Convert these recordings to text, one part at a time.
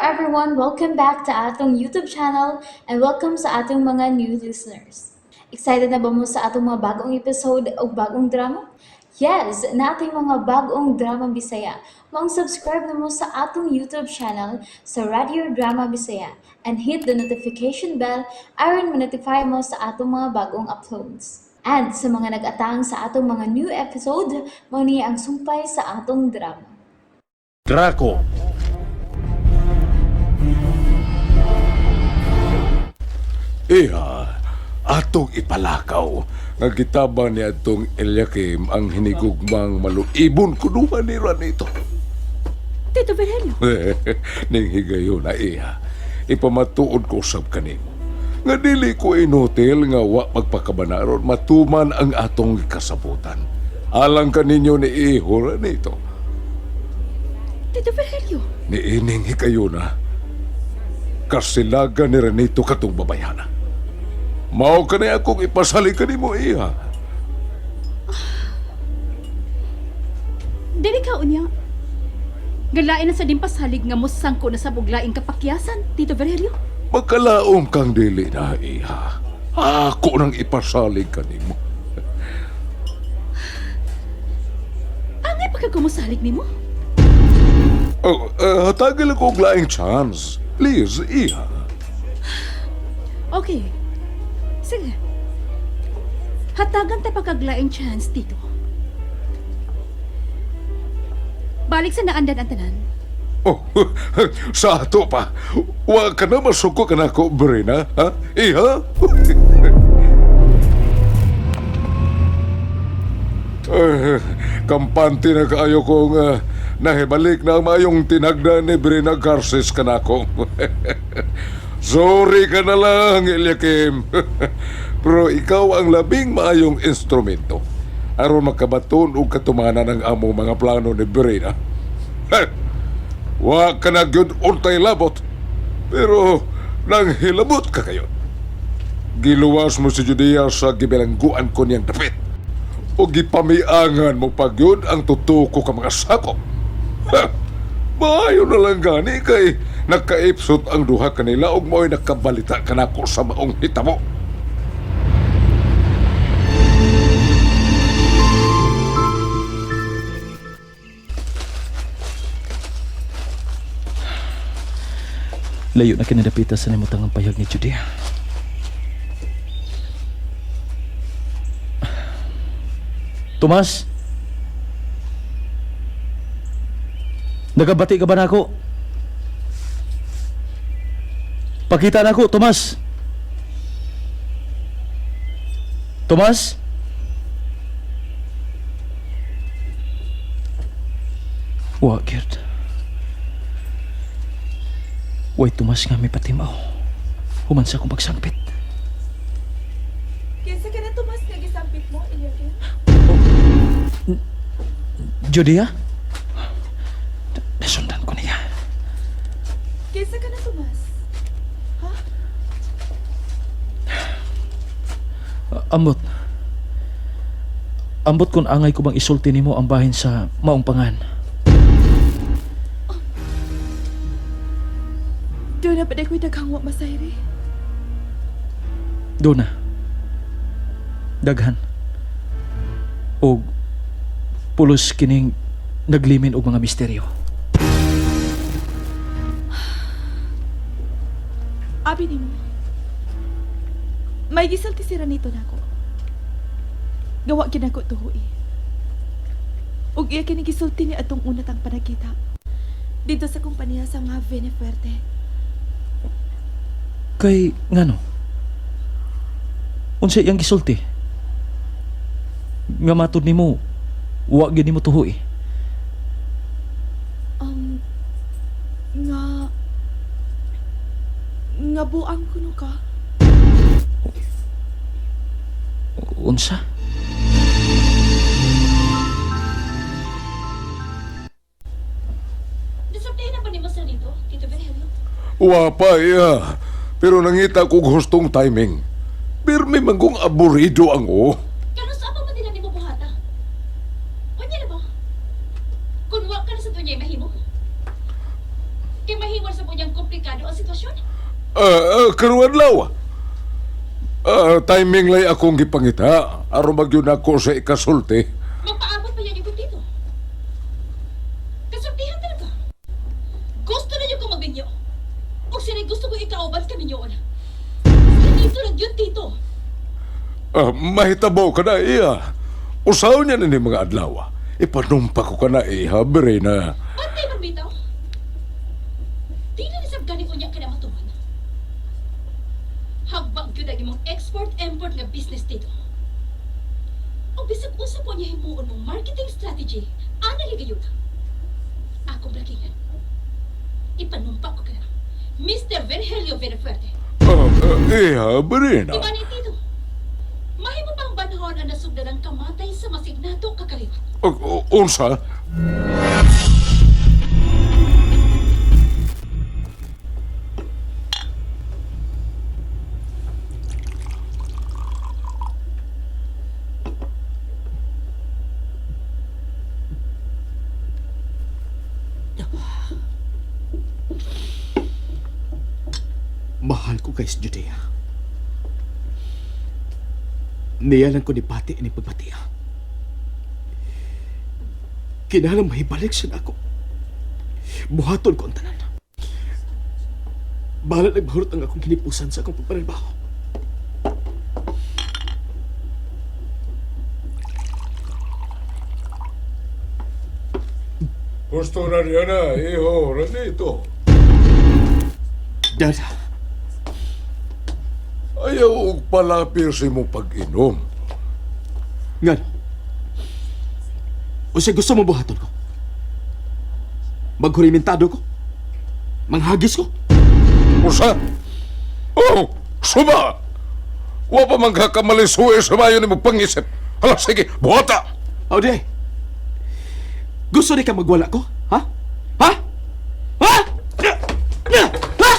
everyone! Welcome back to atong YouTube channel and welcome sa atong mga new listeners. Excited na ba mo sa atong mga bagong episode o bagong drama? Yes, nating mga bagong drama Bisaya. Maong subscribe na mo sa atong YouTube channel sa Radio Drama Bisaya and hit the notification bell aron ma-notify mo sa atong mga bagong uploads. And sa mga nag-atang sa atong mga new episode, mao ni ang sumpay sa atong drama. Draco. Iha, atong ipalakaw nga gitabang ni atong Eliakim ang hinigugmang maluibon kunuha ni Ranito. Tito Virgilio, Ning higayon na iha, ipamatuod ko usab kanimo. Nga dili ko inutil nga wa magpakabanaron matuman ang atong kasabutan. Alang kaninyo ni iho Ranito. Tito Virgilio. Ni ining higayon na kasilaga ni Ranito katong babayhana. Mao ka na akong ipasali kanimo iha. Dili ka unya. Galain na sa dimpasalig nga musangko na sa buglaing kapakyasan, Tito Virgilio. Magkalaom kang dili na, iha. Ako nang ipasalig kanimo. Angay pagkakumusalig nimo? Oh, hatagal ako og laing chance. Please, iha. Okay. Sige. Hatagan ta pagkaglaing chance, Tito. Balik sa naandan ang tanan. Oh, sa ato pa. Wa ka na masuko ka na ako, Brina. Ha? Iha? Eh, kampante na kaayo kong nahibalik na ang maayong tinagda ni Brina Garces kanako. Sorry ka na lang, Eliakim. Pero ikaw ang labing maayong instrumento aron makabaton og katumanan ang among mga plano ni Brina. Wa ka na gyud untay labot. Pero nang hilabot ka kayon. Giluwas mo si Judea sa gibilangguan ko niyang dapit. O gipamiangan mo pa gyud ang tutuko ka mga sakop. Ha! Maayo na lang gani kay nakaipsot ang duha kanila ug mao'y nakabalita kanako sa maong hitabo. Layo na kinadapita sa nimutang ang payag ni Judea. Tomas? Nagabati ka ba na ako? Pakita na ako, Tomas! Tomas? Wa, Gert. Way Tomas nga may patimaw. Human sa akong pagsangpit. Kinsa ka na Tomas nga gisampit mo, Eliakim? Judea? Nasundan ko niya. Kinsa ka na Tomas? Ambot. Ambot kung angay ko bang isulti nimo ang bahin sa maong pangan. Doon na pa ko'y daghang wa masayri. Doon na. Daghan. Og pulos kining naglimin og mga misteryo. Abi nimo. May gisulti si Ranito nako. Gawa gyud nako tuhoy. Ug iya kini gisulti ni atong una tang panagkita. Dito sa kompanya sa mga Venefuerte. Kay ngano? Unsa iyang gisulti? Nga matud nimo, wa gyud nimo tuhoy. Um, nga nga buang kuno ka. Unsa? Nasultihan na ba nimo sa dito, Tito Virgilio? Wa pa, iha. Pero nangita kog hustong timing. Pirmi man kong aburido ang o. Kano sa pa man din nimo buhata? Unya na ba? Kun wa ka na sa dunyay mahimo. Kay Kay mahiwal sa punyang komplikado ang sitwasyon. Karuan law. Timing lay akong gipangita. Aron magyud ako sa ikasulti. Magpaabot pa yan yung dito. Kasultihan talaga. Gusto na niyo ko magbinyo. O sinay gusto ko ikauban ka ninyo. Dito lang yun, tito. Mahitabo ka na, iya. Usaw niya na ni mga adlaw. Ipanumpa ko ka na, iha, Berena. Bantay man bitaw. Di na nisab gani ko niya ka na matuman. Hagbag yun ang imong export-import nga business dito. O bisag usa po niya himuon mong marketing strategy, ana gayud. Akong blakingan. Ipanumpa ko ka na. Mr. Virgilio Verafuerte. Iha, Berena. Diba ni Tito? Mahimo pang banhon ang nasugdan ang kamatay sa masignato kakaliwat. Unsa? Mahal ko guys, Judea. Niya lang ko ni Pati ni pagbatia. Kinahanglan mahibalik siya na ako. Buhaton ko ang tanan. Bahala nagbahurot ang akong kinipusan sa akong pagparelbaho. Gusto na niya na, iho, Ranito. Dad, Ayaw og palapir sa imong pag-inom. ngano? Unsay gusto mo buhaton ko? Maghurimentado ko? Manghagis ko? Usa? Oh, suma! Wa pa man kakamalisuwi sa mayo nimo pangisip. Hala, sige, buhata! O di. Gusto ni ka magwala ko? Ha? Ha? Ha? Ha?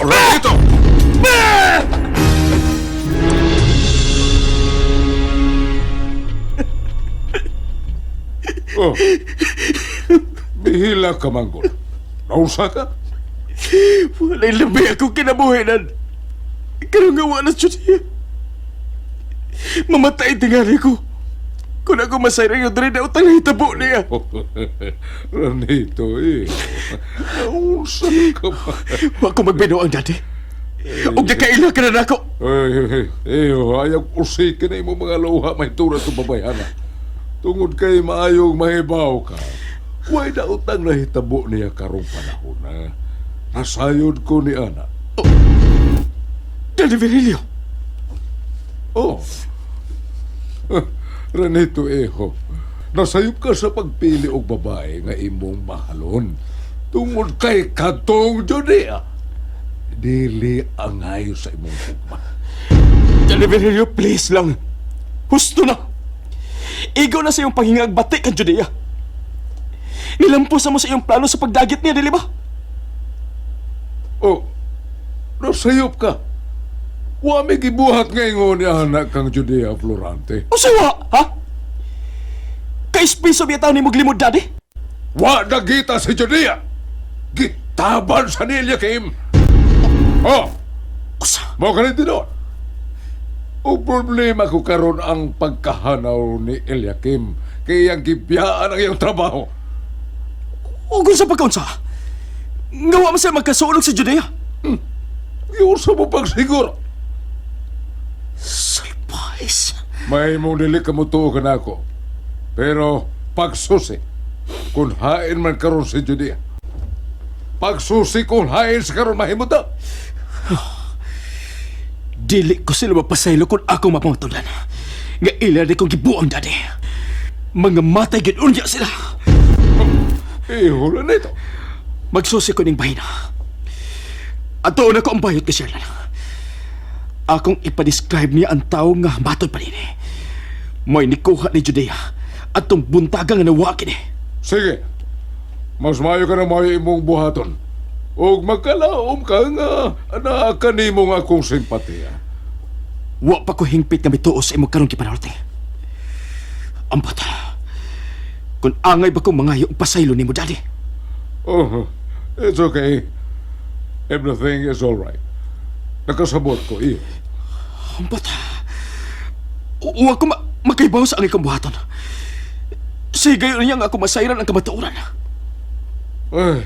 Ranito! Oh. Bihila ka, Manggol. Nausa ka? Wala'y labi akong kinabuhinan. Karon nga wala siya niya. Mamatay tingali ko. Kung ako masayang yung dre na utang nahitabo niya. Ranito, eh. Nausa ka ba? Wa ko magbino ang dati. Ug nakaila ka na nako. Ay, ay, ay, ayaw usikin na imong mga luha may tura itong babayhana. Tungod kay maayong mahibaw ka, way na utang nahitabo niya karong panahon na. Nasayod ko ni Ana. Daddy Virilio. Oh. Ranito Eho, nasayop ka sa pagpili og babae nga imong mahalon. Tungod kay katong Judea. Dili angay sa imong hugma. Daddy Virilio, please lang. Husto na. Igaw na sa iyong panghinga ang bati kang Judea. Nilampusan mo sa iyong plano sa pagdagit niya, dili ba? Oh, nasayop ka. Wa may gibuhat ngayon ni anak kang Judea Florante. O siwa, ha? Kaispiso biyataw ni mong limod, Daddy? Wa nagita si Judea. Gitaban sa nilya Kim. Oh, Usa. mo ka rin tinuod. O problema ko karon ang pagkahanaw ni Eliakim kay iyang gibiyaan ang iyang trabaho. Ugon sa pagkaunsa. Ngawa mo siya magkasunog sa Judea. Giusa mo pagsiguro. Salpais. May mong dili ka mo tuo ka na ako. Pero pagsusi, kung hain man karon si Judea. Pagsusi kung hain sa karon mahimuta. Dili ko sila mapasaylo kung ako mapamatulan. Nga ila di kong gibuang, Daddy. Mga matay gid unya sila. Ihula nito. Magsusi ko ning bahina. Ato na ko ang bayot kay Sherlan. Akong ipadescribe niya ang tao nga matod pa nini. Mo'y nikuha ni Judea atong buntaga nga nawa kini. Sige. Mas maayo ka na maayo imong buhaton. Ug magkalaom ka nga naa kanimo nga akong simpatiya. Wa pa ko hingpit nga mituo sa imong karong gipanorte. Ambot. Kung angay ba kong mangayo og pasaylo nimo, Daddy. Oh, It's okay. Everything is all right. Nakasabot ko, iyo. But, uwa ko makaibaw sa angay kong buhaton. Sa higayon niya nga ako masayran ang kamatuoran. Ay,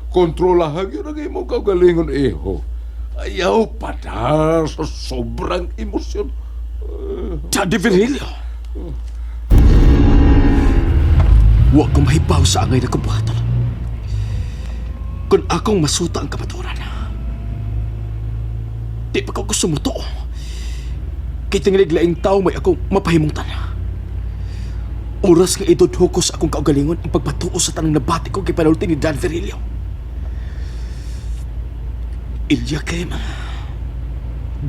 kontrolahan yun ang imong kaugalingon, iho. Ayaw pa na sa sobrang emosyon. Daddy Virgilio. Wa ko mahibaw sa angay na kong buhaton. Kung akong masuta ang kamatuoran, di pa ko gusto mo to. Kay tingalig laing tao may akong mapahimungtan. Oras nga idudhoko sa akong kaugalingon ang pagpatuo sa tanang nabati ko kay panulti ni Dan Virilio. Ilya Kim,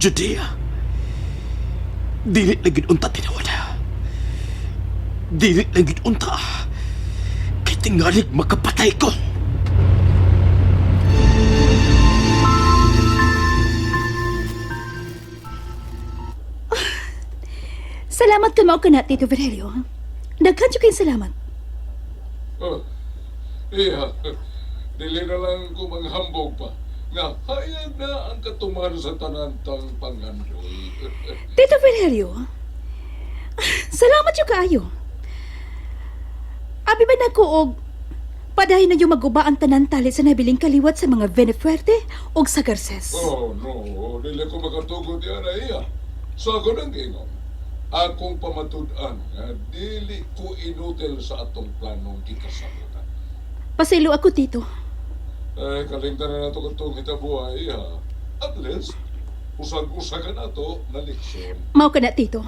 Judea, dili lang gid unta tinuod. Dili lang gid unta. Kay tingalig makapatay ko. Salamat ka mao ka na, Tito Virgilio. Daghan jud kayong salamat. Oh, iya, dili na lang ko manghambog pa. Nga, hayag na ang katuman sa tanantang panghandoy. Tito Virgilio, salamat jud kaayo. Abi ba na ko og padayon na yung maguba ang tanan tali sa nabiling kaliwat sa mga Venefuerte og sa Garces. Oh, no. Dili ko makatugod yan, iya. Sa ako nang ingon, akong pamatud-an nga dili ko inutil sa atong planong gikasabutan. Pasaylo ako, Tito. Eh, kalingtan na nato katong hitabuhay, iya. At least, usag-usagan nato na leksyon. Mao ka na, Tito.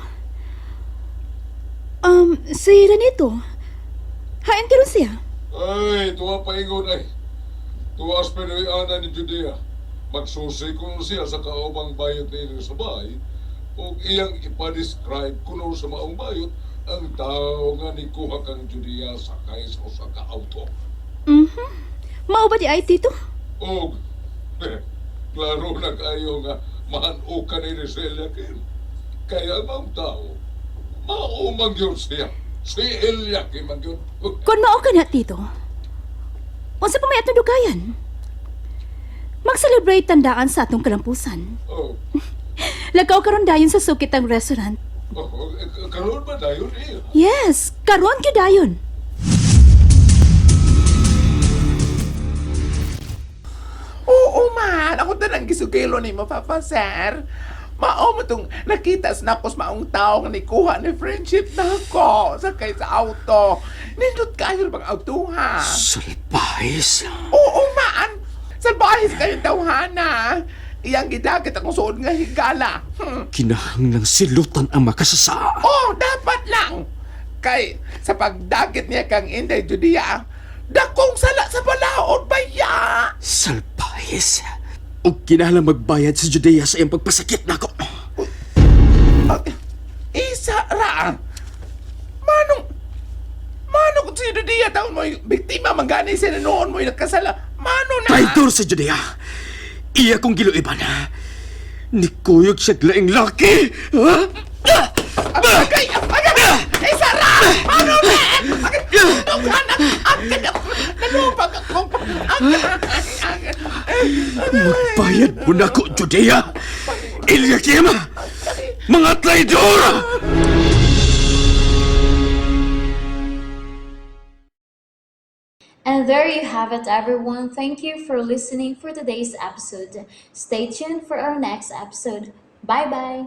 Si Ranito. Hain karon siya. Ay, tuwa pa ingon ay. Tuwa as Pinoy ana ni Judea. Magsusi kuno siya sa kaubang bayot ni Elizabeth ug iyang ipa-describe kuno sa maong bayot ang tao nga nikuha kang Judea sakay sa usa ka auto. Mao ba di ay, Tito? Og eh, klaro na kayo nga mahan-ukan ni Celia Kim. Kaya ang maong tao, mao man gyud siya. Si Eliakim man gyud. Kon mao ka na, Tito. Unsa pa may atong dugayan? Mag-celebrate tandaan sa atong kalampusan. Oh, Lagaw karon dayon sa sukit ang restaurant. oh, karon ba dayon iya? Yes, karon gyud dayon. Oo man, ako tanang gisugilo ni mo, Papa Sir. Mao mo tong nakita sa nakos maong tao nga nikuha ni friendship nako sakay sa auto. Nindot kayo bang auto ha? Salpahis. Oo man, salbahis kayong tawhana. Iyang gidagit akong suod nga higala. Kinahanglang silutan ang makasasa. Oh, dapat lang. Kay sa pagdagit niya kang Inday Judea, dakong sala sa balaod baya. Salpahis. O kinahanglang magbayad sa Judea sa iyang pagpasakit nako. Okay. Isa ra. Manong Manong kung si Judea taon mo biktima man gani siya na noon mo nagkasala. Mano na. Traitor sa Judea. Iya kong giluiban. Nikuyog siya laing laki. Ha? Agay, agay, isa ra. Mano na. Agay, anak, agay, nalupag akong agay. Magbayad mo na ko, Judea! Eliakim! Mga traidor! And there you have it, everyone. Thank you for listening for today's episode. Stay tuned for our next episode. Bye bye.